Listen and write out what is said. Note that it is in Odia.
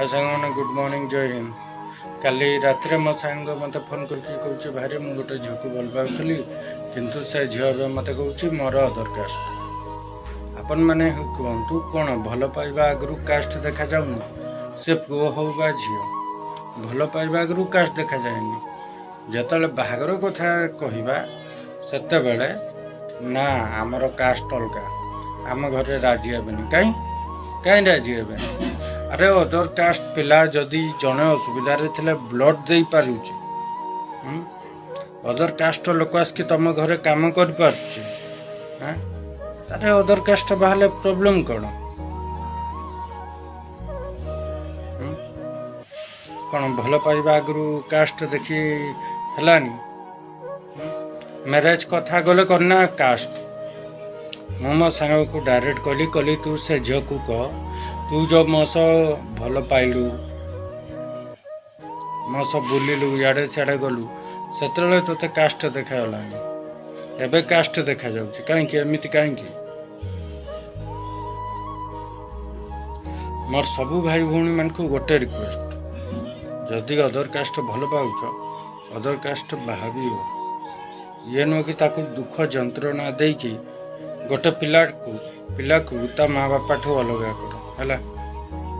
ହାଏ ସାଙ୍ଗମାନେ, ଗୁଡ଼୍ ମର୍ଣ୍ଣିଂ, ଜୟ ହିନ୍ଦ। କାଲି ରାତିରେ ମୋ ସାଙ୍ଗ ମୋତେ ଫୋନ୍ କରିକି କହୁଛି, ଭାଇରେ, ମୁଁ ଗୋଟେ ଝିଅକୁ ଭଲ ପାଉଥିଲି, କିନ୍ତୁ ସେ ଝିଅ ଏବେ ମୋତେ କହୁଛି ମୋର ଅଦର କାଷ୍ଟ। ଆପଣମାନେ କୁହନ୍ତୁ, କ'ଣ ଭଲ ପାଇବା ଆଗରୁ କାଷ୍ଟ ଦେଖାଯାଉନି? ସେ ପୁଅ ହଉ ବା ଝିଅ, ଭଲ ପାଇବା ଆଗରୁ କାଷ୍ଟ ଦେଖାଯାଏନି। ଯେତେବେଳେ ବାହାଘର କଥା କହିବା, ସେତେବେଳେ ନା ଆମର କାଷ୍ଟ ଅଲଗା, ଆମ ଘରେ ରାଜି ହେବେନି। କାହିଁ କାହିଁ ରାଜି ହେବେନି? ଆରେ, ଅଦର କାଷ୍ଟ ପିଲା ଯଦି ଜଣେ ଅସୁବିଧାରେ ଥିଲେ ବ୍ଲଡ୍ ଦେଇପାରୁଛି, ଅଦର କାଷ୍ଟର ଲୋକ ଆସିକି ତମ ଘରେ କାମ କରିପାରୁଛି, ତାହେଲେ ଅଦର କାଷ୍ଟ ବାହାରିଲେ ପ୍ରୋବ୍ଲେମ୍ କ'ଣ? କ'ଣ ଭଲ ପାଇବା ଆଗରୁ କାଷ୍ଟ ଦେଖି ହେଲାନି? ମ୍ୟାରେଜ୍ କଥା ଗଲେ କ'ଣ ନା କାଷ୍ଟ। ମୁଁ ମୋ ସାଙ୍ଗକୁ ଡାଇରେକ୍ଟ କହିଲି, ତୁ ସେ ଝିଅକୁ କହ, ତୁ ଯେଉଁ ମୋ ସହ ଭଲ ପାଇଲୁ, ମୋ ସହ ବୁଲିଲୁ, ଇଆଡ଼େ ସିଆଡ଼େ ଗଲୁ, ସେତେବେଳେ ତୋତେ କାଷ୍ଟ ଦେଖାଗଲାନି, ଏବେ କାଷ୍ଟ ଦେଖାଯାଉଛି କାହିଁକି? ଏମିତି କାହିଁକି? ମୋର ସବୁ ଭାଇ ଭଉଣୀମାନଙ୍କୁ ଗୋଟେ ରିକ୍ୱେଷ୍ଟ, ଯଦି ଅଦର କାଷ୍ଟ ଭଲ ପାଉଛ, ଅଦର କାଷ୍ଟ ବାହାବିବ। ଇଏ ନୁହଁ କି ତାକୁ ଦୁଃଖ ଯନ୍ତ୍ରଣା ଦେଇକି ଗୋଟେ ପିଲାକୁ ତା ମା ବାପାଠୁ ଅଲଗା କର, ହେଲା।